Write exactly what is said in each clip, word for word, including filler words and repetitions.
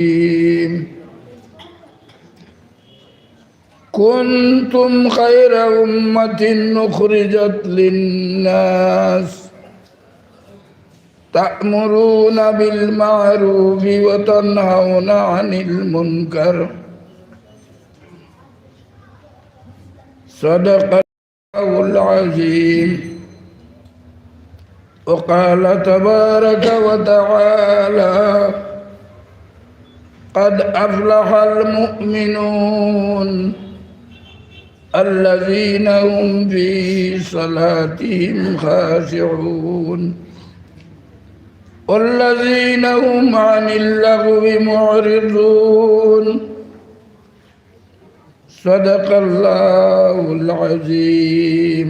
الرجيم. كنتم خير أمة أخرجت للناس تأمرون بالمعروف وتنهون عن المنكر. صدق الله العظيم. وقال تبارك وتعالى: قد أفلح المؤمنون الذين هم في صلاتهم خاشعون والذين هم عن اللغو معرضون. صدق الله العظيم.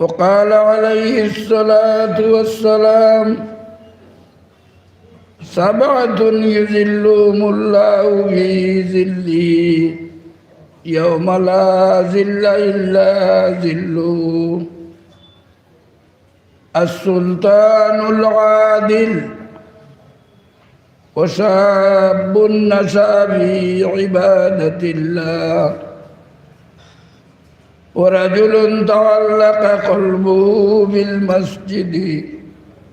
وقال عليه الصلاة والسلام: سبعة يظلهم الله في ظله يوم لا ظل إلا ظله: السلطان العادل، وشاب نشأ في عبادة الله، ورجل تعلق قلبه بالمسجد،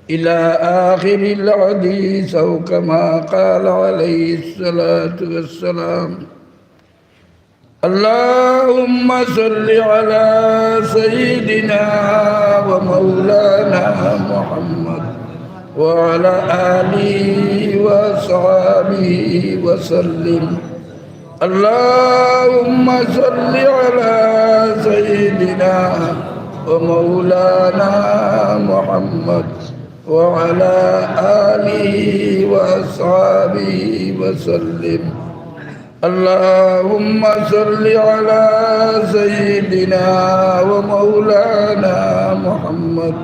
إلى آخر الحديث، أو كما قال عليه الصلاة والسلام. اللهم صل على سيدنا ومولانا محمد وعلى آله وأصحابه وسلم. اللهم صل على سيدنا ومولانا محمد وعلى آله وأصحابه وسلم. اللهم صل على سيدنا ومولانا محمد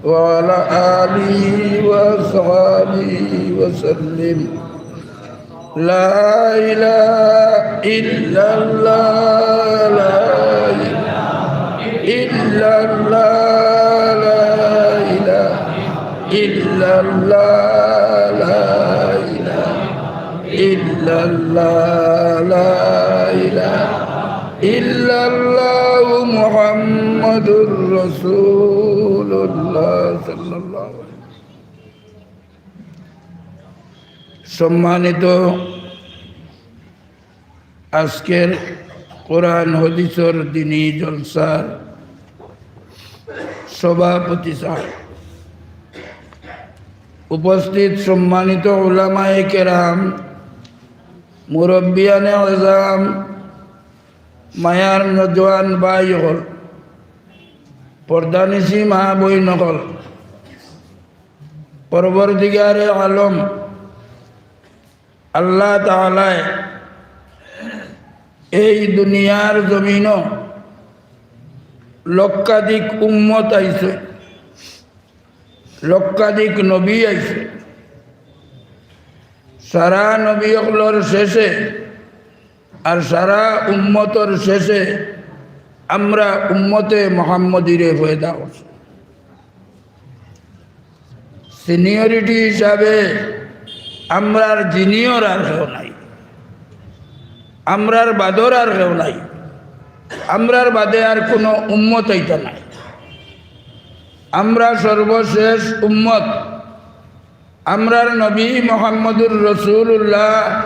وعلى آله وأصحابه وسلم. لا إله إلا الله، لا إله إلا الله، لا إله إلا الله، لا إله إلا الله، لا إله إلا الله، محمد رسول الله، صلى الله عليه وسلم. সম্মানিত আজকের কোরআন হাদিসর দিনী জলসার সভাপতি সাহেব, উপস্থিত সম্মানিত উলামায়ে কেরাম, মুরব্বিয়ানে আজম, মায়ার নওজোয়ান ভাই অকল, পর্দানিশী মা বইন অকল, পরওয়ারদিগারে আলম আল্লাহ তাআলায় এই দুনিয়ার জমিনো লক্ষাধিক উম্মত আইছে, লক্ষাধিক নবী আইছে। সারা নবী অকলর শেষে আর সারা উম্মতর শেষে আমরা উম্মতে মুহাম্মদীরে পয়দা করছি। Seniority হিসাবে আমরার junior আর কেউ নাই, আমরার বাদর আর কেউ নাই, আমরার বাদে আর কুনু উম্মত অইতা নাই। আমরা সর্বশেষ উম্মত। আমরার নবী মুহাম্মদুর রাসূলুল্লাহ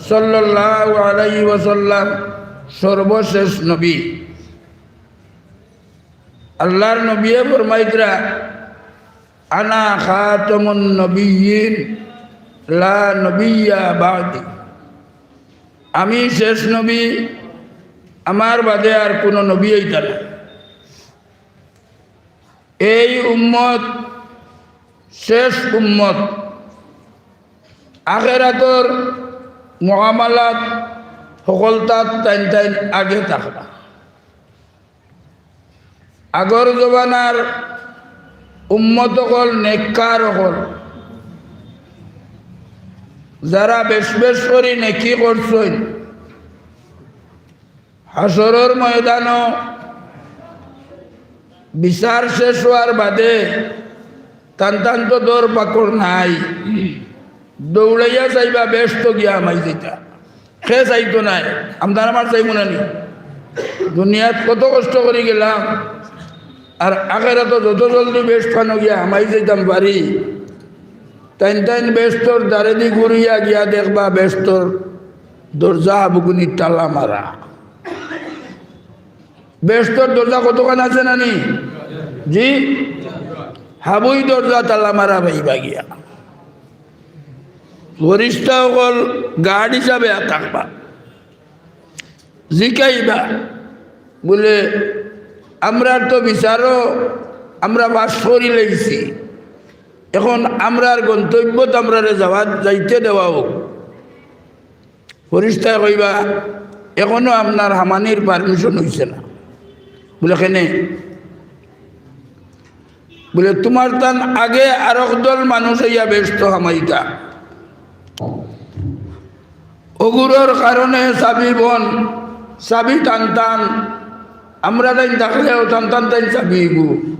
সাল্লাল্লাহু আলাইহি ওয়াসাল্লাম সর্বশেষ নবী। আল্লাহর নবীয়ে ফরমাইতরা, "আনা খাতামুন নবিয়্যিন, লা নবিয়্যা বা'দি।" আমি শেষ নবী, আমার বাদে আর কুনু নবী অইতা না। এই উম্মত শেষ উম্মত, আখেরাতর মুআমালাত হকলতাত তাইন তাইন আগে থাকবা। আগর জমানার উম্মত অকল, নেককার অকল, যারা বেশ বেশ করি নেকি করছইন, হাশরর ময়দানো বিচার শেষ অওয়ার বাদে তান তান তো দর পাকড় নাই। দৌড়াইয়া চাইবা বেহেস্তো গিয়া হামাই যাইতা। কে চাইতো নায়? আপনার আমার চাইমু না নি? দুনিয়াত কত কষ্ট করি গেলাম, আর আখেরাতো যত জলদি বেহেস্ত খানো গিয়া হামাই যাইতাম পারি। তাইন তাইন বেহেস্তর দ্বারেদি ঘুরিয়া গিয়া দেখবা বেহেস্তর দরজা হাবুকুনি তালা মারা। বেহেস্তর দরজা কতখান আছে না নি? জি, হাবুই দরজা তালা মারা পাইবা গিয়া। ফিরিস্তা অকল গার্ড হিসাবে থাকবা, জিকাইবা বুলে, "আমরার তো বিচারো আমরা পাশ করি লাইছি, এখন আমরার গন্তব্যত আমরারে যাওয়া, যাইতে দেওয়া হোক।" ফিরিস্তায় কইবা, "এখনো আপনার হামানির পারমিশন অইছে না।" বুলে, "কেনে?" বুলে, "তুমার তান আগে আরক দল মানুষ আইয়া বেহেস্তো হামাইতা। অগুরর কারণে চাবি বন, চাবি টান টান, আমরা তাইন থাকলেও টান টান তাইন চাবি গু।"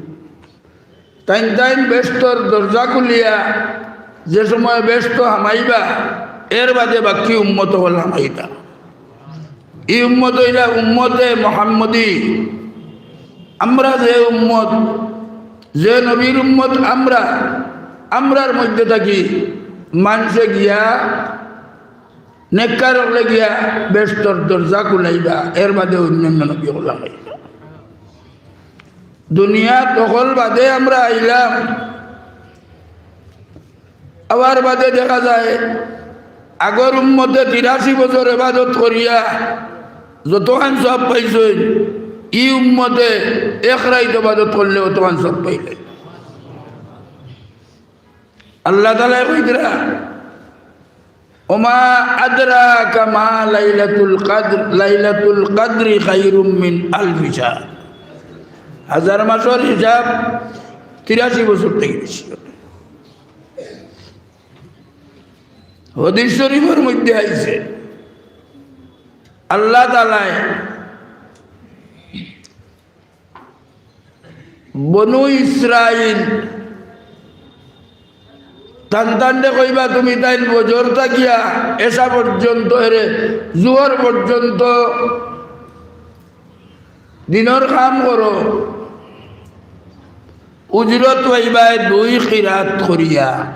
তাইন তাইন বেহেস্তর দরজা খুলিয়া যে সময় বেহেস্তো হামাইবা, এর বাদে বাকি উম্মত অকল হামাইতা। ই উম্মত অইলা উম্মতে মোহাম্মদী। আমরা যে উম্মত, যে নবীর উম্মত আমরা, আমরার মধ্যে থাকি মানষে গিয়া নেককার অকলে গিয়া বেহেস্তর দরজা খুলাইবা, এর বাদে অইন্যান্য নবী অকল হামাইবা। দুনিয়াত অকল বাদে আমরা আইলাম, আবার বাদে দেখা যায় আগর উম্মতে তিরাশি বছর এবাদত করিয়া যতখান সওয়াব পাইছইন, ই উম্মতে এক রাইত এবাদত করলে অতখান সওয়াব পাইলে। আল্লাহ তাআলায় কইতরা, "ওমা আদরাকা মা লাইলাতুল কদর, লাইলাতুল কদরি খায়রুম মিন আলফি শাহর।" হাজার মাসর হিসাব তিরাশি বছর থাকি বেশি। হাদিস শরীফর মধ্যে আইছে, আল্লাহ তাআলায় বনু ইসরাইল তান তানরে কইবা, "তুমি তাইন ফজর থাকিয়া এশা পর্যন্ত, এরে, জোহর পর্যন্ত দিনর কাম করো, উজরত পাইবায় দুই কিরাত করিয়া।"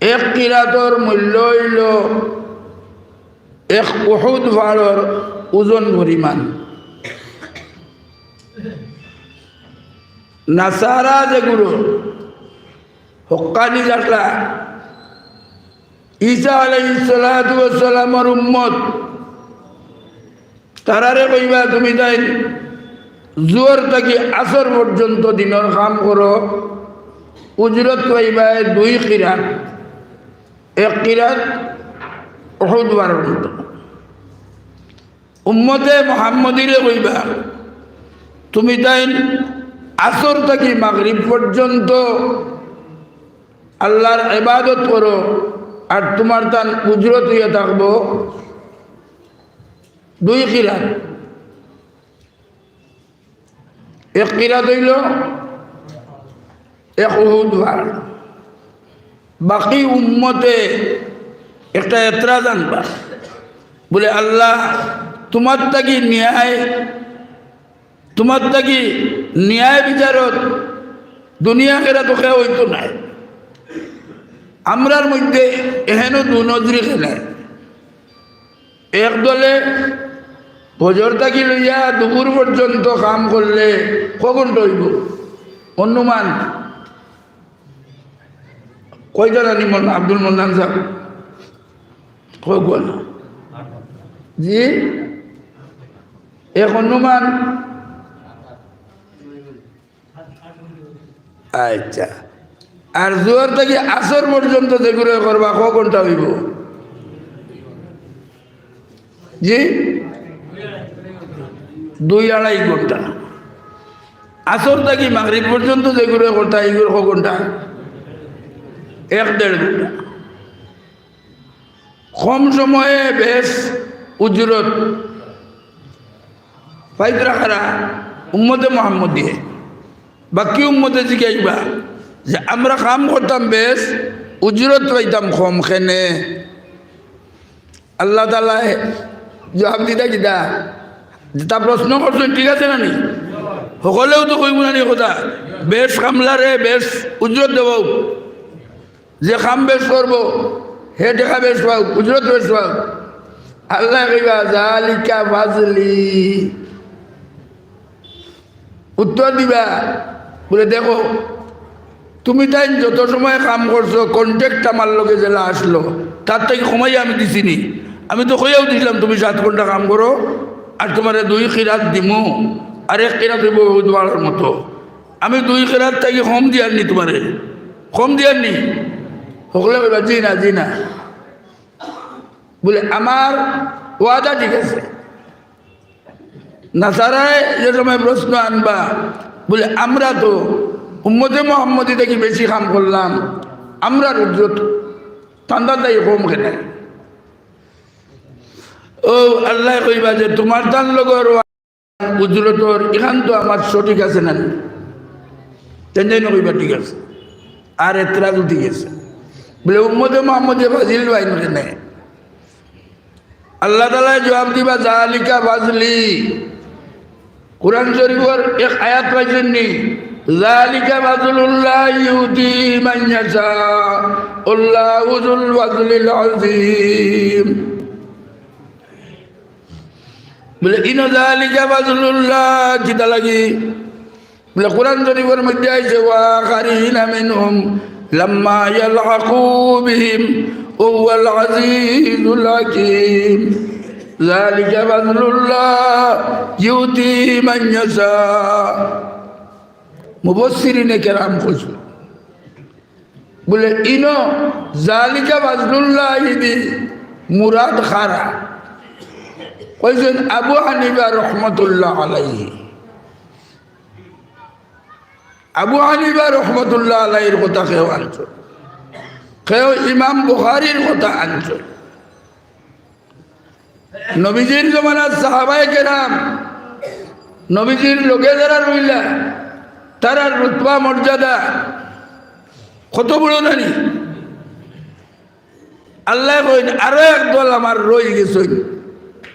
এক কিরাতর মূল্য অইলো এক উহুদ পাহাড়র ওজন পরিমাণ। নাসারা যেগুলো হক্কানি যারা, ঈসা আলাইহিস সালাতু ওয়াস সালামর উম্মত, তারারে কইবা, "তুমি তাইন জোহর থাকি আসর পর্যন্ত দিনর কাম করো, উজরত পাইবায় দুই কিরাত।" এক কিরাত উহুদ পাহাড়র মতো। উম্মতে মুহাম্মদীরে কইবা, "তুমি তাইন আসর থাকি মাগরিব পর্যন্ত আল্লাহর ইবাদত করো, আর তুমার তান উজরত অইয়া থাকবো দুই কিরাত।" এক কিরাত অইলো এক উহুদ পাহাড়। বাকি উম্মতে একটা এতরাজ আনবা, বুলে, "আল্লাহ, তুমার থাকি ন্যায়, তুমার থাকি ন্যায় বিচারত দুনিয়া আখেরাতো কেউ অইতো নায়। আমরার মধ্যে এহেনও দুনজরি খেলায়।" এক দলে ফজর থাকি লইয়া দুপুর পর্যন্ত কাম করলে ক ঘন্টা অইবো? অনুমান কয়জন আনি মন-, আব্দুল মন্নান সাহেব? কয়জন? জি? এক অনুমান। আচ্ছা, আর জোহর থাকি আসর পর্যন্ত যেগুলো করবা, ক ঘন্টা অইবো? জি, দুই আড়াই ঘন্টা। আসর থাকি মাগরিব পর্যন্ত যেগুলো করতা, এইগুলো ক ঘন্টা? এক দেড় ঘন্টা। কম সময়ে বেশ উজরত পাইতরা কারা? উম্মতে মোহাম্মদীয়ে। বাকি উম্মতে জিগাইবা যে, "আমরা কাম করতাম বেশ, উজরত পাইতাম কম কেনে? আল্লাহ তাআলায় জবাব দিতা কিতা? যেটা প্রশ্ন করছইন, ঠিক আছে না নি? হকলেউ তো কইবো না নি কথা, বেশ কামলারে বেশ উজরত দেওয়া অউক, যে কাম বেশ করবো, হে টেকা বেশ পাউক, উজরত বেশ পাউক। আল্লায় কইবা, "যালিকা ফাজলি।" উত্তর দিবা, বুলে, "দেখো, তুমি তাইন যত সময় কাম করছো, কন্ট্রাক্ট আমার লগে যেলা আসলো, তার থাকি কমাইয়া আমি দিছি নি? আমি তো কইয়াউ দিছলাম তুমি সাত ঘন্টা কাম করো, আর তুমারে দুই কিরাত দিমু, আর এক কিরাত অইবো তোমার মতো। আমি দুই কিরাত থাকি কম দিয়ার নি তুমারে, কম দিয়ার নি?" হকলে কইবা, "জি না, জি না।" বুলে, "আমার ওয়াদা ঠিক আছে।" নাসারায় যে সময় প্রশ্ন আনবা, বুলে, "আমরা তো উম্মতে মোহাম্মদী থাকি বেশি কাম করলাম, আমরার উজরত তান্দার থাকি কম কেনে?" ও আল্লায় কইবা যে, "তুমার তান লগর উজরতর ইখান তো আমার সঠিক আছে না?" তেন যেন কইবা, "ঠিক আছে।" আর এতরাজ উঠি গেছে, বুলে, "উম্মতে মোহাম্মদে ফাজিল বাইন কেনে?" আল্লাহ তাআলায় জবাব দিবা, "যালিকা ফাজলি।" কুরআন শরীফর এক আয়াত পাইছইন নি? "যালিকা ফাজলুল্লাহি ইউতিহি মান ইয়াশা, আল্লাহু যুল ফাজলিল আযীম।" বুলে, ইনো "যালিকা ফাজলুল্লাহ" কিতা লাগি? বুলে, কুরআন শরীফর মধ্যে আইছে, "ওয়া আখারিনা মিনহুম লাম্মা ইয়ালহাকু বিহিম ওয়া হুয়াল আজিজুল হাকিম। যালিকা ফাজলুল্লাহ ইউতিহি মান ইয়াশা।" মুফাসসিরিনে কেরাম কইছইন, বুলে, ইনো "যালিকা ফাজলুল্লাহি" দি মুরাদ কারা? কইছইন আবু হানিফা রহমতুল্লাহ আলাইহি। আবু হানিফা রহমতুল্লাহ আলাইহির কথা কেউ আনছইন, কেউ ইমাম বুখারীর কথা আনছইন। নবীজির জমানার সাহাবায়ে কেরাম, নবীজির লগে যারা রইলা, তারার রুতবা মর্যাদা কত বড় নানি? আল্লায় কইন, "আরো এক দল আমার রই গেছইন,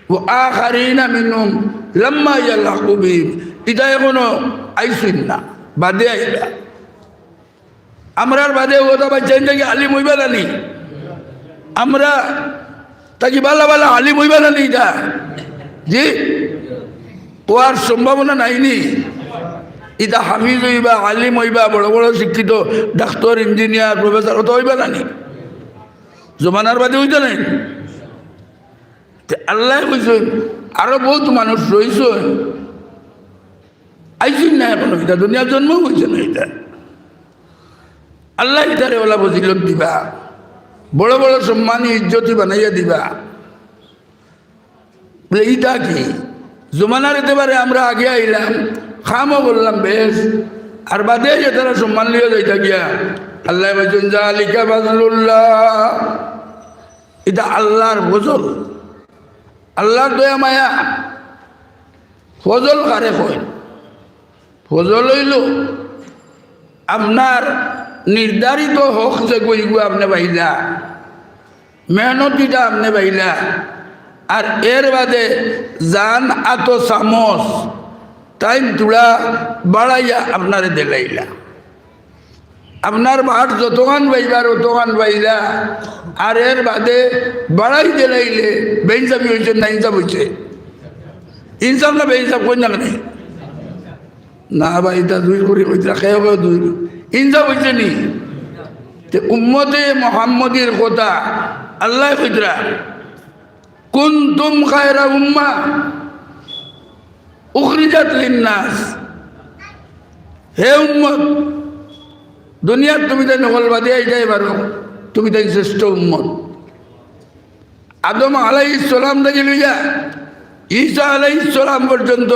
ওয়া আখারিনা মিনহুম লাম্মা ইয়ালহাকু বিহিম।" ইতা এখনো আইছইন না, বাদে আইবা। আমরার বাদে অতা বাচ্চাইন থাকি আলিম অইবা না নি? আমরা থাকি বালা বালা আলিম অইবা না নি ইতা? জি? অওয়ার সম্ভাবনা নাই নি? ইতা হাফিজ অইবা, আলিম অইবা, বড় বড় শিক্ষিত ডাক্তার, ইঞ্জিনিয়ার, প্রফেসর, অতা অইবা না নি? জমানার বাদে অইতা নায়। তে আল্লায় কইছইন, আরো বউত মানুষ রইছইন, আইছইন না এখনো, ইতা দুনিয়াত জন্মও অইছে না ইতা। আল্লায় ইতারে অলা ফজিলত দিবা, বড় বড় সম্মানী ইজ্জতি বানাইয়া দিবা। বুলে, ইতা কি? জমানার এতেবারে আমরা আগে আইলাম, কামও করলাম বেশ, আর বাদে আইয়া তারা সম্মান লইয়া যাইতা গিয়া। আল্লায় কইছইন, "যালিকা ফাজলুল্লাহ।" ইতা আল্লার ফজল, আল্লার দয়া মায়া। ফজল কারে কয়? ফজল অইলো আপনার নির্ধারিত হক যেগু, ইগু আপনে পাইলা, মেহনতিটা আপনে পাইলা, আর এর বাদে জান আতো চামচ তাইন থুড়া বাড়াইয়া আপনারে দিলাইলা। আপনার বাট যতখান পাইবার অতখান পাইলা, আর এর বাদে বাড়াই দিলাইলে বেইনসাফি অইছে না ইনসাফ অইছে? ইনসাফ না বেইনসাফ, কইন না কেনে? না ভাই, ইতা দুই করি কইতরা, কেউ কেউ দুই। ইনসাফ অইছে নি? তে উম্মতে মোহাম্মদীর কথা আল্লায় কইতরা, "কুনতুম খায়রা উম্মাহ উখরিজাত লিন্নাস।" হে উম্মত, দুনিয়াত তুমি তাইন হকল বাদে আইতায় পারো, তুমি তাইন শ্রেষ্ঠ উম্মত। আদম আলাইহিস সালাম থাকি লইয়া ঈসা আলাইহিস সালাম পর্যন্ত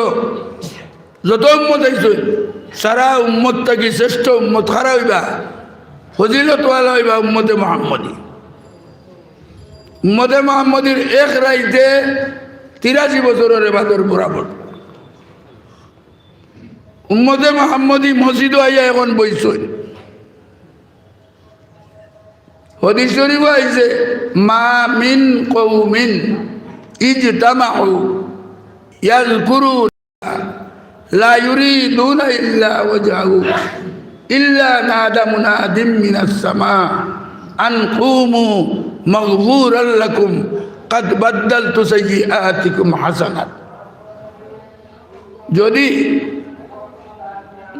যত উম্মত আইছইন, সারা উম্মত থাকি শ্রেষ্ঠ উম্মত কারা অইবা? ফজিলতওয়ালা অইবা উম্মতে মুহাম্মদী। উম্মতে মুহাম্মদীর এক রাইতে তিরাশি বছরর এবাদর বরাবর। উম্মতে মুহাম্মদী মসজিদো আইয়া এখন বইছইন। হাদিস শরীফো আইছে, "মা মিন কওমিন ইজতামাউ ইয়াযকুরুন লা ইউরিদুনা ইল্লা ওয়াজহাহু ইল্লা নাদা মুনাদিম মিনাস সামা আন কুমু মাগফুরাল লাকুম কাদ বাদদালতু সাইয়্যিআতিকুম হাসানাত।" যদি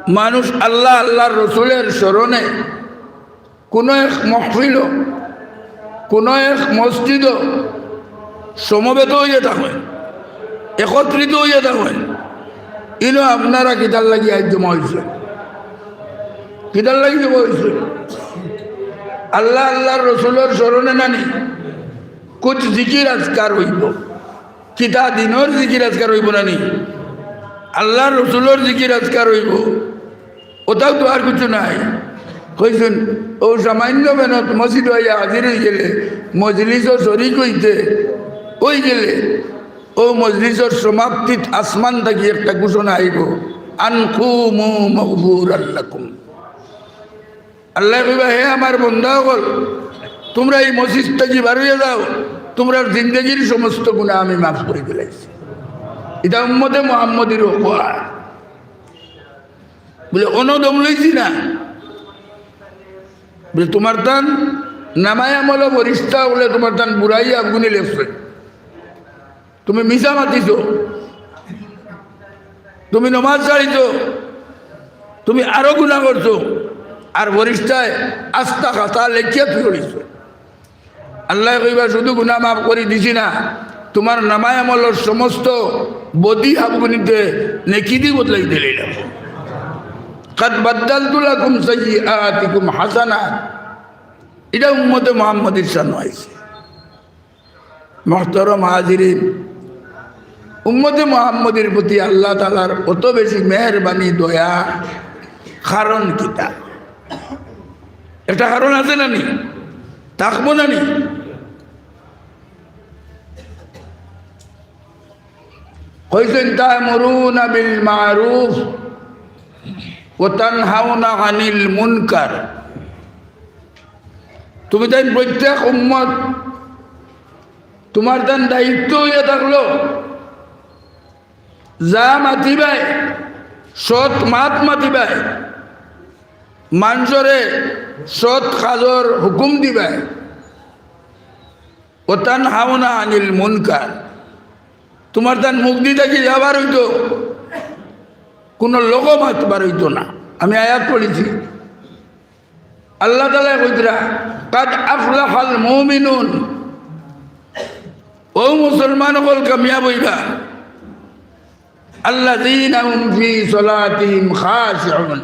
মানুষ আল্লাহ, আল্লাহর রসুলের স্মরণে কোনো এক মহফিলো, কোনো এক মসজিদো সমবেত অইয়া থাকইন, একত্রিত অইয়া থাকইন, ইনো আপনারা কিতার লাগি আইজ জমা অইছইন? কিতার লাগি জমা অইছইন? আল্লাহ, আল্লাহর রসুলর স্মরণে নানি? কুছ জিকির আজকার অইবো। কিতা দিনর জিকির আজকার অইবো নানি? আল্লাহর রসুলর জিকির আজকার অইবো। ওটাও তো আর কিছু নাই। কইছইন, অউ সামান্য মেহনত মসজিদ অইয়া হাজির অইগেলে, মজলিসো শরিক অইতে অইগেলে, অউ মজলিসর সমাপ্তিত আসমান থাকি একটা ঘোষণা আইবো, "আন কুমু মাগফুরাল লাকুম।" আল্লায় কইবা, "হে আমার বন্দা অকল, তুমরা ই মসজিদ থাকি বারইয়া যাও, তুমরার জিন্দেগির সমস্ত গুনা আমি মাফ করি দিলাইছি।" ইটা উম্মতে মুহাম্মদীর অকওয়াল। বুলে, "অনো দম লইছি না।" বুলে, "তুমার তান নামায় আমলো ফিরিস্তা অকলে তুমার তান বুরাই আগুনি লেখছে। তুমি মিছা মাতিছো, তুমি নমাজ ছাড়িছো, তুমি আরো গুনা করছো, আর ফিরিস্তায় আস্তা খাতা লেখিয়া থুই দিছে।" আল্লায় কইবা, "শুধু গুনা মাফ করি দিছি না, তুমার নামায় আমলর সমস্ত বদি আগুনিতে নেকি দি বদলাই দিলাইলাম।" কাদ বাদদালতু লাকুম সাইয়্যিআতিকুম হাসানাত। ইটা উম্মতে মুহাম্মদীর শানো আইছে। মুহতারাম হাজিরিন, উম্মতে মুহাম্মদীর প্রতি আল্লাহ তাআলার অত বেশি মেহেরবানি, দয়া, কারণ কিতা? একটা কারণ আছে না নি? থাকবো না নি? কইছইন, "তা'মুরুনা বিল মা'রুফ ওয়া তানহাউনা আনিল মুনকার।" তুমি তাইন প্রত্যেক উম্মত, তুমার তান দায়িত্ব অইয়া থাকলো, যা মাতিবায়, সৎ মাত মাতিবায়, মানষরে সৎ কাজর হুকুম দিবায়, ওয়া তানহাউনা আনিল মুনকার, তুমার তান মুখদি থাকি যাবার অইতো, কুনু লগ মাতবার অইতো না। আমি আয়াত পড়ছি, আল্লাহ তাআলায় কইতরা, "কাদ আফলাহাল মুমিনুন", অউ মুসলমান অকল কামিয়াব অইবা, "আল্লাযীনা হুম ফী সালাতিহিম খাশিউন",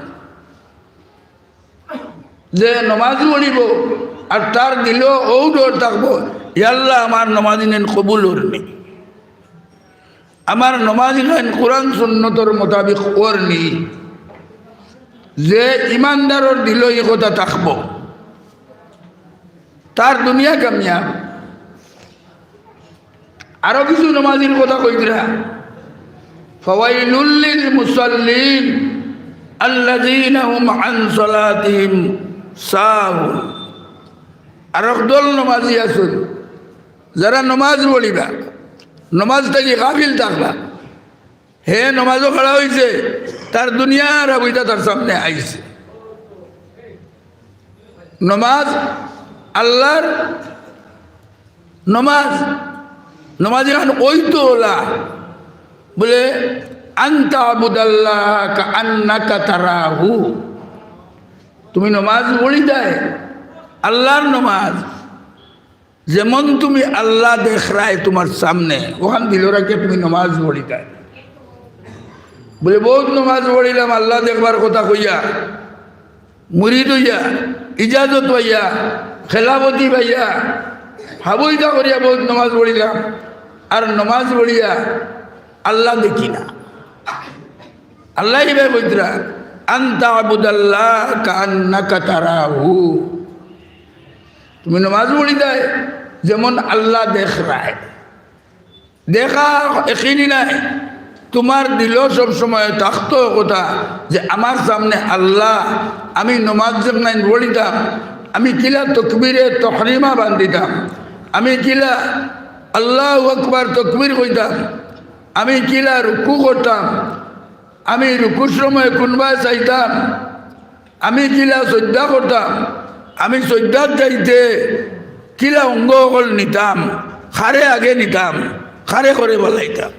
যে নমাজ পড়িবো আর তার দিলো অউ ডর থাকবো, "ইয়া আল্লাহ, আমার নমাজ ইনাইন কবুল অরনি, আমার নমাজ ইনাইন কোরআন সুন্নতর মোতাবিক অরনি।" যে ইমানদারর দিলো ই কথা থাকবো, তার দুনিয়া কামিয়াব। আরো কিছু নমাজির কথা কইতরা, "ফাওয়াইলুল লিল মুসাল্লিন আল্লাযীনা হুম আন সালাতিহিম সাহুন।" আর একদল নমাজি আছইন, যারা নমাজ পড়িবা, নমাজ থাকি গাফিল থাকবা, হে নমাজো খাড়া অইছে, তার দুনিয়ার হাবুডটা তার সামনে আইছে। নমাজ আল্লাহর নমাজ, নমাজ ইখান অইতো অলা, বুলে, "আন তা'বুদাল্লাহা কাআন্নাকা তারাহু।" তুমি নমাজ পড়িতায়, আল্লাহর নমাজ, যেমন তুমি আল্লাহ দেখরায় তুমার সামনে, অখান দিলো রাখিয়া তুমি নমাজ পড়িতায়। বুলে, "বউত নমাজ পড়িলাম আল্লাহ দেখবার কথা কইয়া, মুরিদ অইয়া, ইজাজত পাইয়া, খেলাফতি পাইয়া, হাবুডটা করিয়া বউত নমাজ পড়িলাম, আর নমাজ পড়িয়া আল্লাহ দেখি না।" আল্লায় ইবায় কইতরা, "আন তা'বুদাল্লাহা কাআন্নাকা তারাহু।" তুমি নমাজ পড়িতায় যেমন আল্লাহ দেখরায়। দেখা একিনি নায়, তুমার দিলো সব সময় থাকতো কথা যে আমার সামনে আল্লাহ, আমি নমাজ যেখান পড়িতাম, আমি কিলা তকবিরে তহরিমা বান্ধিতাম, আমি কিলা আল্লাহু আকবার তকবির কইতাম, আমি কিলা রুকু করতাম, আমি রুকুর সময় কুনবায় চাইতাম, আমি কিলা সইজদা করতাম, আমি সইজদাত যাইতে কিলা অঙ্গ অকল নিতাম, কারে আগে নিতাম, কারে করে বালাইতাম।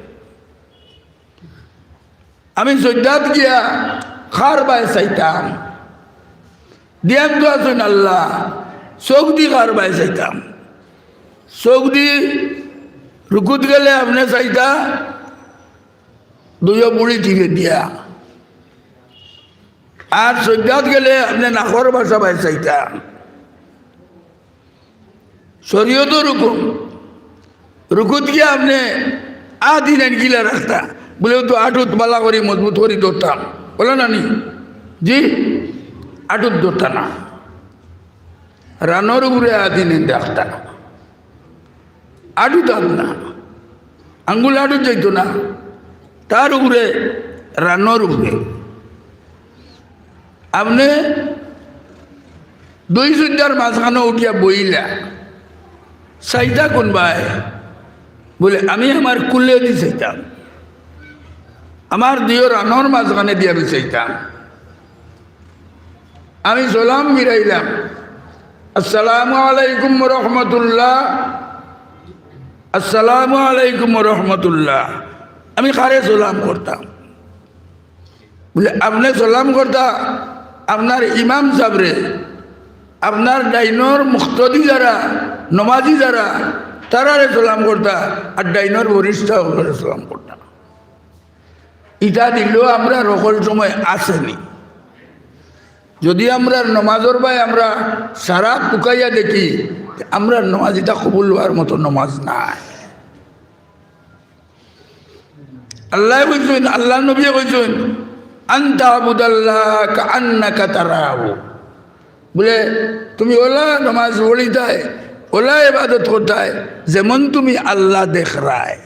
আমি সইজদাত গিয়া কার বায় চাইতাম? ধ্যান তো আছইন আল্লাহ, চউখ দি কার বায় চাইতাম? চউখ দি রুকুত গেলে আপনে চাইতা দুইও বুড়ি টিপে দিয়া, আর সইজদাত গেলে আপনে নাকর বাসা বায় চাইতা। শরীয়তর হুকুম, রুকুত গিয়া আপনে আত ইনাইন কিলা রাখতা, বুলে, "ও তো আটুত বালা করি মজবুত করি ধরতাম", বুলে না নি? জি, আটুত ধরতা না, রানর উপরে আত ইনাইন রাখতা, আটুত আত না, আঙ্গুল আটুত যাইতো না, তার উপরে, রানর উপরে। আপনে দুই সইজদার মাঝখানো উঠিয়া বইলা, চাইতা কুনবায়? বুলে, "আমি আমার কুলে দি চাইতাম, আমার দুইও রানর মাঝখানে দি আমি চাইতাম।" আমি সালাম ফিরাইলাম, "আসসালামু আলাইকুম রহমতুল্লাহ, আসসালামু আলাইকুম রহমতুল্লাহ।" আমি কারে সালাম করতাম? বুলে, আপনে সালাম করতা আপনার ইমাম সাবরে, আপনার ডাইনর মুক্তদি যারা, নমাজি যারা, তারারে সালাম করতা, আর ডাইনর বরিষ্ঠা অকলরে সালাম করতা। ইটা দিল আমরার হকল সময় আছেনি। যদি আমরার নমাজর বায় আমরা সারা তুকাইয়া দেখি, আমরার নমাজ ইটা কবুল হওয়ার মতো নমাজ নায়। আল্লায় কইছইন, আল্লার নবীয়ে কইছইন, "আন তা'বুদাল্লাহ কাআন্নাকা তারাহু।" বুলে, তুমি অলা নমাজ পড়িতায়, অলা ইবাদত করতায়, যেমন তুমি আল্লাহ দেখরায়।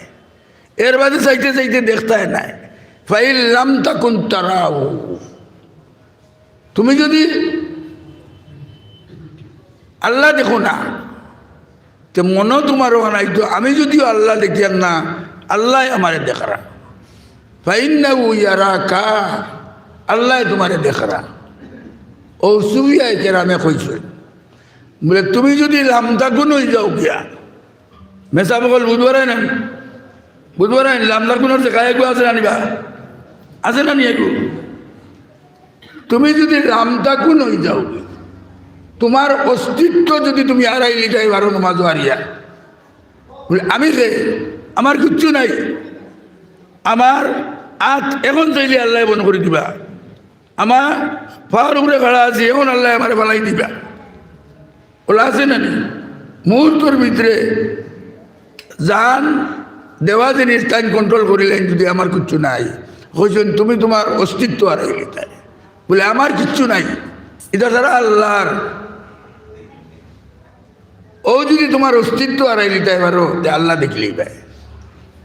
এর বাদে চাইতে চাইতে দেখতায় নায়। "ফাইন লাম তাকুন তারাহু।" তুমি যদি আল্লাহ দেখো না, তে মনো তোমার ওখানে আইতো, "আমি যদিও আল্লাহ দেখিয়ার না, আল্লায় আমারে দেখরা।" "ফাইন্নাহু ইয়ারাকা", আল্লায় তোমারে দেখরা। অউ সুফিয়ায়ে কেরামে কইছইন, বুলে, তুমি যদি লাম তাকুন অইযাও গিয়া, মেসাব অকল বুঝবারায় না নি? বুঝবারায় না নি? লাম তাকুনর যে কায় এগু আছে না নি বা? আছে না নি এগু? তুমি যদি লাম তাকুন অইযাও, তোমার অস্তিত্ব যদি তুমি হারাইলিতায় পারো নমাজ হারিয়া, বুলে, "আমি যে, আমার কিচ্ছু নাই, আমার আত এখন চাইলে আল্লায় বন্ধ করি দিবা।" আমার পাওর উপরে খাড়া আছি, এখন আল্লায় আমারে ফালাই দিবা। অলা আছে না নি? মুহূর্তর ভিতরে জান দেওয়া জিনিস তাইন control করিলাইন, যদি আমার কিচ্ছু নাই। কইছইন, "তুমি তোমার অস্তিত্ব হারাইলিতায়।" বুলে, "আমার কিচ্ছু নাই, ইটা সারা আল্লার।" অউ যদি তোমার অস্তিত্ব হারাইলিতায় পারো, তে আল্লাহ দেখিলিবায়।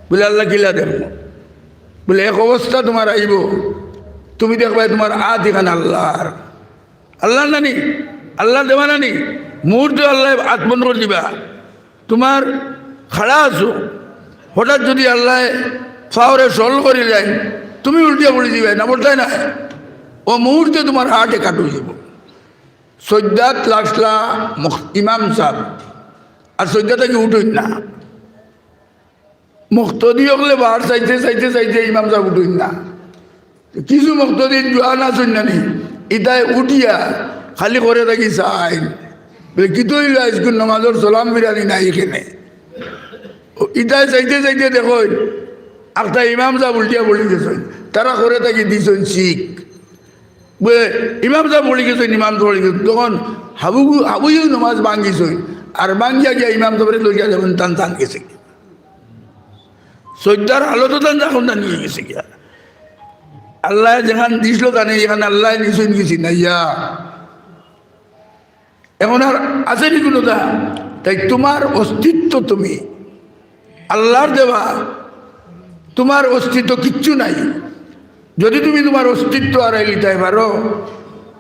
বুলে, "আল্লাহ কিলা দেখমু?" বুলে, "এক অবস্থা তোমার আইবো, তুমি দেখবায় তোমার আত ইখান আল্লার।" আল্লার না নি? আল্লার দেওয়া না নি? মুহূর্তে আল্লায় আত বন্ধ করি দিবা। তোমার খাড়া আছো, হঠাৎ যদি আল্লায় পাওরে সরল করিলাইন, তুমি উল্টিয়া পড়ি দিবায়, না পড়তায় না? অউ মুহূর্তে তোমার heart attack অইযিবো। সইজদাত লাগলা মুখ-, ইমাম সাব, আর সইজদা থাকি উঠইন না। মুক্তদি অকলে বার চাইতে চাইতে চাইতে ইমাম সাব উঠইন না। কিছু মুক্তদি জোয়ান আছইন না নি, ইতায় উঠিয়া খালি করে থাকি চাইন। বুলে, "কিতা অইলো আইজকুর নমাজর সালাম ফিরানি নাই কেনে?" ইতায় চাইতে চাইতে দেখইন, একটা ইমাম সাব উল্টিয়া পড়ি গেছইন, তারা করে থাকি দিছইন শিক। বুলে, ইমাম সাব পড়ি গেছইন, ইমাম সাব পড়ি গেছইন। তখন হাবু, হাবুয়েও নমাজ ভাঙ্গিছইন, আর ভাঙ্গিয়া গিয়া ইমাম সাবরে লইয়া যাইন, তান তান গেছে। সইজদার হালতো তান যখন জানি গেছে গিয়া। আল্লায় যেখান দিছলো তানে, এখান আল্লায় নিছইন গেছি না ইয়া। এখন আর আছে নি কুনুতা? তাই তোমার অস্তিত্ব তুমি আল্লার দেওয়া, তোমার অস্তিত্ব কিচ্ছু নাই। যদি তুমি তোমার অস্তিত্ব হারাইলিতায় পারো,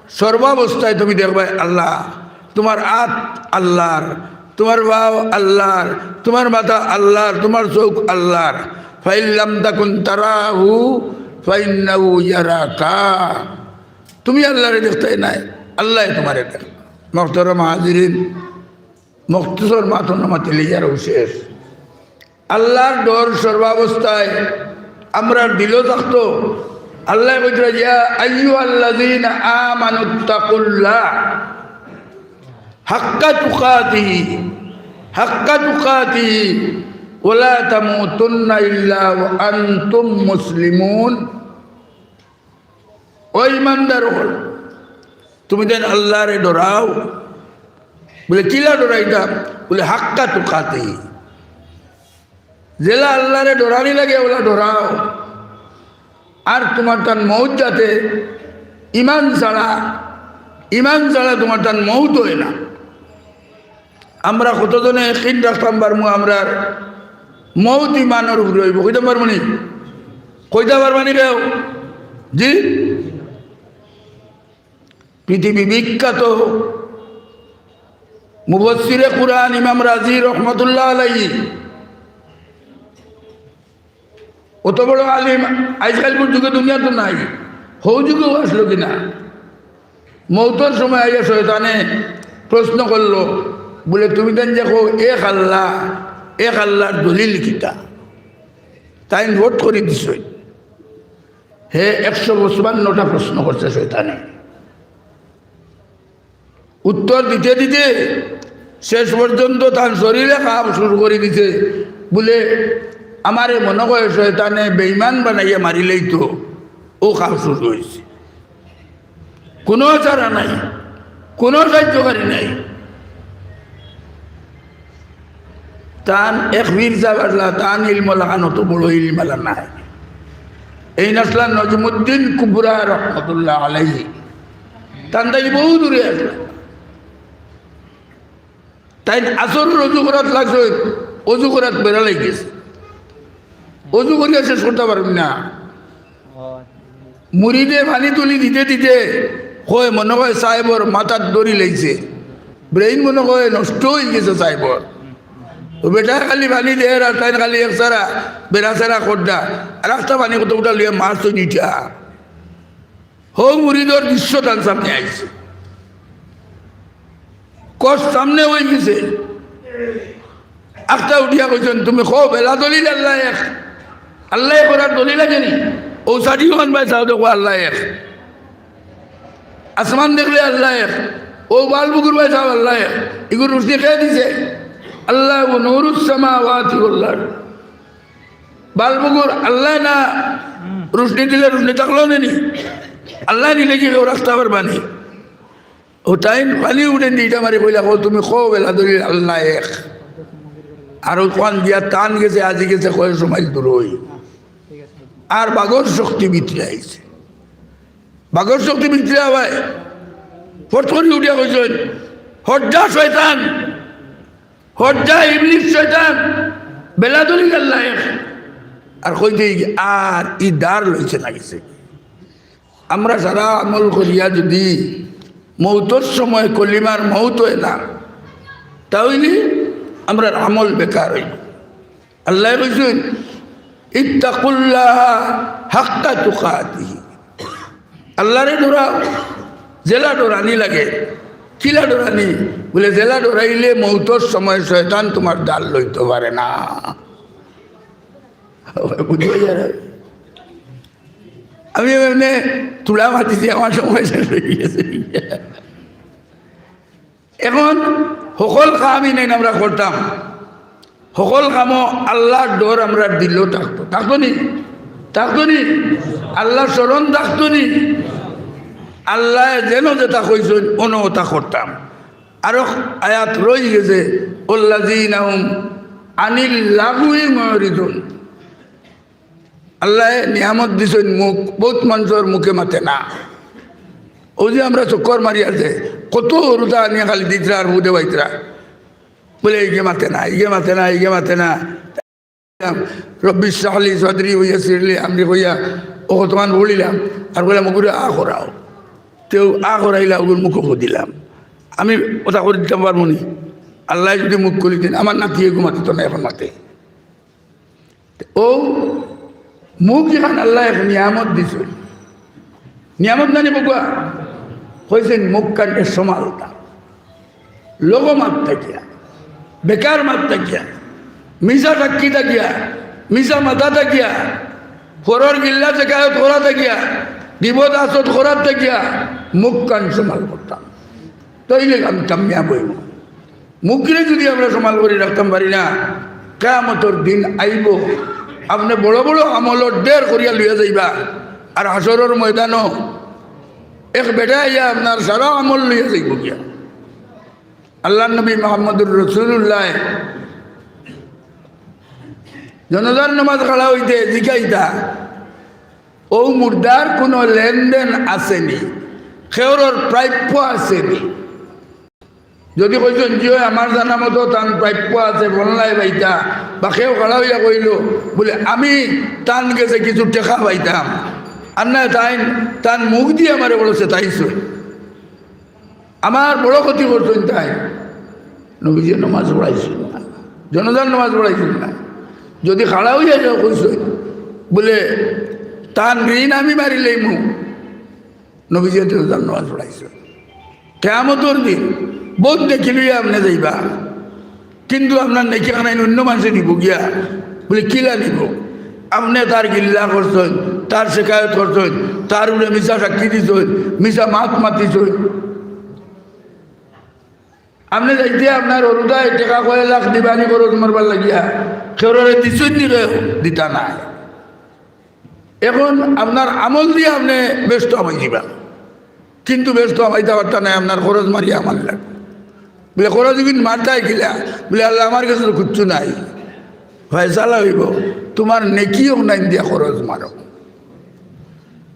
সর্বাবস্থায় তুমি দেখবায় আল্লাহ তুমার আত আল্লার, তুমার পাও আল্লার, তুমার মাথা আল্লার, তুমার চউখ আল্লার। ফাইন লাম তাকুন তারাহু ফাইন্নাহু ইয়ারাকা। তুমি আল্লারে দেখতায় নায়, আল্লায় তুমারে দেখবা। মুহতারাম হাজিরিন, মুখতসর মাতন মাতিলে ইয়ার শেষ। আল্লার ডর সর্বাবস্থায় আমরার দিলো থাকতো। আল্লায় কইতরা, "ইয়া আইয়ুহাল্লাযীনা আমানুত্তাকুল্লাহ হাক্কা তুকাতিহি, হাক্কা তুকাতিহি, ওয়ালা তামুতুন্না ইল্লা ওয়া আনতুম মুসলিমুন।" ও ইমানদার অকল, তুমি যেন আল্লারে ডরাও। বুলে, "কিলা ডরাইতাম?" বুলে, "হাক্কা তুকাতিহি।" যেলা আল্লারে ডরানি লাগে, ওলা ডরাও। আর তুমার তান মউত যাতে ইমান ছাড়া, ইমান ছাড়া তুমার তান মউত অয় না। আমরা কতজনে একিন রাখতাম পারমু, আমরার মউত ইমানর উপরে অইবো? কইতাম পারমু নি? কইতা পারবা নি কেউ? জি? পৃথিবী বিখ্যাত মুফাসসিরে কুরআন ইমাম রাজি রহমতুল্লাহ আলাইহি, অত বড় আলিম, আইজকাইলকুর যুগে দুনিয়াত নাই, হউ যুগেও আছলো কিনা? মউতর সময় আইয়া শয়তানে প্রশ্ন করলো, বুলে, "তুমি তাইন যে কও এক আল্লাহ, এক আল্লাহর দলিল কিতা?" তাইন ভোট করি দিছইন। হে একশো পঁচপান্নটা প্রশ্ন করছে শয়তানে। উত্তর দিতে দিতে শেষ পর্যন্ত তান শরীরে খাপ শুরু করি দিছে। বুলে, "আমারে মনো কয় শয়তানে বেইমান বানাইয়া মারিলাইতো, অউ খাপ শুরু অইছে।" কুনু চারা নাই, কুনু সাহায্যকারী নাই। তান এক পীর সাব আছলা, তান ইলম লাখান অত বড় ইলম আলা নায়। এইন আছলা নজমুদ্দিন কুবরা রহমতুল্লাহ আলাইহি। তান থাকি বহু দূরে আছলা। তাইন আসরর অজু করাত লাগছইন, অজু করাত বেড়া লাগি গেছে, অজু করিয়া শেষ করতা পারইন না। মুরিদে পানি তুলি দিতে দিতে কয়, মনো কয় সাহেবর মাথাত ধরি লাইছে, brain মনো কয় নষ্ট অই গেছে সাহেবর। অউ বেটায় খালি পানি দের আর তাইন খালি এক চারা বেড়া চারা কররা, আর একটা পানি কতগুটা লইয়া মারছইন ইটা। হউ মুরিদর দৃশ্য তান সামনে আইছে, কষ সামনে অই গেছে। একটা উঠিয়া কইছইন, "তুমি কও বেলা দলিল আল্লাহ এক, আল্লাহ এক করার দলিল আছে নি? অউ চারিওখান বায় চাও দেখো আল্লাহ এক, আসমান দেখলে আল্লাহ এক, অউ বাল্বগুর বায় চাও আল্লাহ এক, ইগুর রুশনি কে দিছে? আল্লাহ নূরুস সামাওয়াতি ওয়াল আরদ।" বাল্বগুর আল্লায় না রুশনি দিলে রুশনি থাকলো নি? আল্লায় নিলে কি কেউ রাখতা পারবা নি? অউ তাইন পানি উঠেন দি ইটা মারি কইলা, "কও তুমি কও বেলা দলিল আল্লাহ এক।" আর অউ কোয়ান দিয়া তান গেছে, আজি গেছে কয় সময় দূর অই। আর বাঘর শক্তি ভিতরে আইছে, বাঘর শক্তি ভিতরে আবায় ফট করি উঠিয়া কইছইন, "হট যা শয়তান।" হট যা ইবলিস শয়তান, বেলা দলিল আল্লাহ এক। আর কইতে আর ই দার লইছে না গেছে। আমরা সারা আমল করিয়া যদি মউতর সময় কলিমার মউত অয় না, তা অইলে আমরার আমল বেকার অইবো। আল্লায় কইছইন, "ইত্তাকুল্লাহা হাক্কা তুকাতিহি।" আল্লারে ডরাও, যেলা ডরানি লাগে। কিলা ডরানি? বুলে, যেলা ডরাইলে মউতর সময় শয়তান তুমার দার লইতো পারে না। বুঝো যারা? আমি এমনে তুলা মাতিছি, আমার সময় শেষ অই গেছে। এখন হকল কাম ইনাইন আমরা করতাম, হকল কামো আল্লার ডর আমরার দিলো থাকতো, থাকতো নি? থাকতো নি? আল্লার স্মরণ থাকতো নি? আল্লায় যেন যেটা কইছইন, অনো ওটা করতাম। আরো আয়াত রই গেছে, "ওয়াল্লাযীনা হুম আনিল লাগবি মুরিদুন।" আল্লায় নিয়ামত দিছইন মুখ, বউত মানষর মুখে মাতে না। অউ যে আমরা চক্কর মারি আছে, কত হুরুতা আনিয়া খালি দিতরা আর মুখ দেবাইতরা। বুলে, "ইগে মাতে না, ইগে মাতে না, ইগে মাতে না।" রব্বি ইশরাহ লি সাদরি ওয়া ইয়াসসির লি আমরি কইয়া অউ কতখান পড়িলাম, আর কইলাম, "ওগুরে আ করাও।" তেউ আ করাইলা, অগুর মুখো দিলাম। আমি কথা করি দিতাম পারমু নি? আল্লায় যুদি মুখ খুলি দেইন, আমার নাতিয়ে ঘুমাতে তো না এখন মাতে। ও মুখ ইখান আল্লায় এক নিয়ামত দিছইন। নিয়ামত নানি বগুয়া? কইছইন মুখ কানরে সমালতা। লগ মাত থাকিয়া, বেকার মাত থাকিয়া, মিছা সাক্ষী থাকিয়া, মিছা মাতা থাকিয়া, পরর গিল্লা শেকায়ত করা থাকিয়া, গিবত হাসদ করার থাকিয়া মুখ কান সমাল করতাম। তাইলে আমি কামিয়াব অইমু। মুখরে যুদি আমরা সমাল করি রাখতাম পারি না, কিয়ামতর দিন আইবো, আপনে বড় বড় আমলর ঢের করিয়া লইয়া যাইবা, আর হাশরর ময়দানো এক বেটা আইয়া আপনার সারা আমল লইয়া যাইবো গিয়া। আল্লার নবী মুহাম্মদুর রাসূলুল্লাহ জানাজার নামাজ খাড়া অইতে জিকাইতা, অউ মুর্দার কুনু লেনদেন আছে নি, কেউরর প্রাপ্য আছে নি? যুদি কইছইন, "জি অয়, আমার জানা মতো তান প্রাপ্য আছে, বল্লায় পাইতা", বা কেউ খাড়া অইয়া কইলো, বুলে, "আমি তান গেছে কিছু টেকা পাইতাম", আর না তাইন তান মুখদি আমারে বড় সেতাইছইন, আমার বড় ক্ষতি করছইন তাইন। নবীজিয়ে নামাজ পড়াইছইন না, জানাজার নামাজ পড়াইছইন না। যুদি খাড়া অইয়া কেউ কইছইন, বুলে, "তান ঋণ আমি মারি লইমু", নবীজিয়ে জানাজার নামাজ পড়াইছইন। কিয়ামতর দিন বউত নেকি লইয়া আপনে যাইবা, কিন্তু আপনার নেকি খানাইন অইন্য মানষে নিবো গিয়া। বুলে, "কিলা নিবো?" আপনে তার গিল্লা করছইন, তার শেকায়ত করছইন, তার উপরে মিছা সাক্ষী দিছইন, মিছা মাত মাতিছইন। আপনে যাইতে আপনার অরুদায় টেকা কয় লাখ দিবানি খরচ মারবার লাগিয়া, কেউররে দিছইন নি কেউ? দিতা নায়। এখন আপনার আমল দিয়া আপনে বেহেস্তো হামাই যিবা, কিন্তু বেহেস্তো হামাইতা পারতা নায়, আপনার খরচ মারিয়া হামানি লাগবো। বুলে, "খরচ ইগুন মারতায় কিলা?" বুলে, "আল্লা, আমার গেছে তো কুচ্ছু নাই।" ফয়সালা অইবো, তুমার নেকি অখানাইন দিয়া খরচ মারো।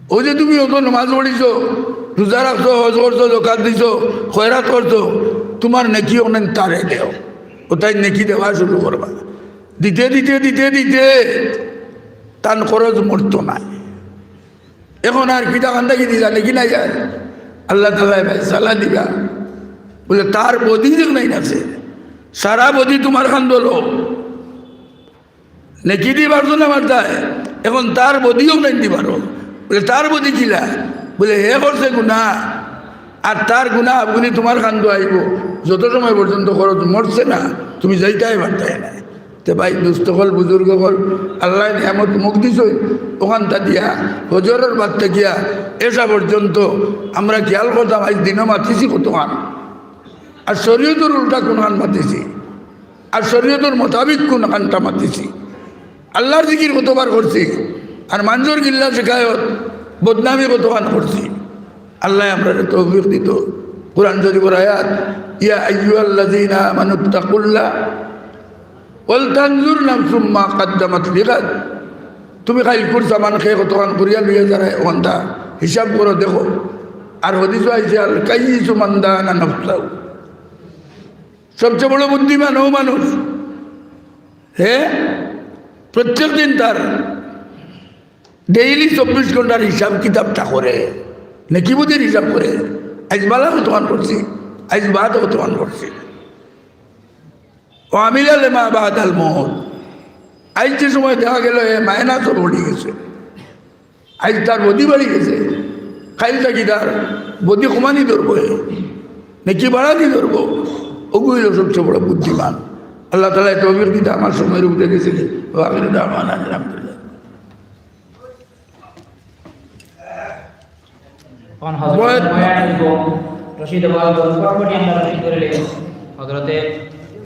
অউ যে তুমি অত নামাজ পড়িছো, রোজা রাখছো, হজ করছো, জকাত দিছো, খয়রাত করছো, তুমার নেকি অখানাইন তারে দেও। অউ তাইন নেকি দেওয়া শুরু করবা। দিতে দিতে দিতে দিতে তান খরচ মরতো নায়। এখন আর কিতা কান্দা কি দিলা, নেকি নাই আর? আল্লা তাআলায় ফয়সালা দিবা। বুলে, "তার বদি দেখনাইন আছে, সারা বদি তুমার কান্দলো।" নেকি দি পারছো না মারতায়, এখন তার বদিও নাই দি পারো। বুলে, "তার বদি কিলা?" বুলে, "হে করছে গুনা, আর তার গুনা আবগুনি তুমার কান্দো আইবো, যত সময় পর্যন্ত খরচ মরছে না, তুমি যাইতায় পারতায় না।" তে ভাই, দুস্ত অকল, বুজুর্গ অকল, আল্লায় নিয়ামত মুখ দিছইন, অখানতা দিয়া, ফজরর বাদ থাকিয়া এশা পর্যন্ত আমরা খিয়াল করতাম, আইজ দিনো মাতিছি কতখান, আর শরীয়তর উল্টা কুনখান মাতিছি। আর শরীয়তর মোতাবিক কুনখানটা মাতিছি? আল্লার জিকির কতবার করছি, আর মানষর গিল্লা শেকায়ত, বদনামি কতখান করছি? আল্লায় আমরারে তৌফিক দিতো। কুরআন শরীফর আয়াত, "ইয়া আইয়ুহাল্লাযীনা আমানুত্তাকুল্লাহ ওয়াল তানজুর নাফসুম মা কাদ্দামাত লিগাদ।" তুমি কাইলকুর সামান কে কতখান করিয়া লইয়া যারায়, অখানতা হিসাব করো, দেখো। আর হাদিসো আইছে, "আল কাইয়িসু মান দানা নাফসাহু।" সবচেয়ে বড় বুদ্ধিমান অউ মানুষ, হে প্রত্যেক দিন তার ডেইলি চব্বিশ ঘন্টার হিসাব কিতাবটা করে, নেকি বদির হিসাব করে। আইজ বালা কতখান করছি, আইজ বাদ কতখান করছি। ওয়া আমিলা লিমা বাদাল মউত। আইজ যে সময় দেখা গেল এ মাইনাসও পড়ি গেছে, আইজ তার বদি বাড়ি গেছে, কাইল থাকি তার বদি কমানি ধরবো, এ নেকি বাড়ানি ধরবো। অগু অইলো সবচেয়ে বড় বুদ্ধিমান। আল্লাহ তাআলায় তৌফিক দিতা। আমার সময়র উপরে গেছে কি? ওয়া আখিরু দাওয়ানা আলহামদুলিল্লাহ। এখন হযরত বয়- বয়ান দিব, রশিদ আব্বাস বরকত আমরা রশিদ করে হযরতে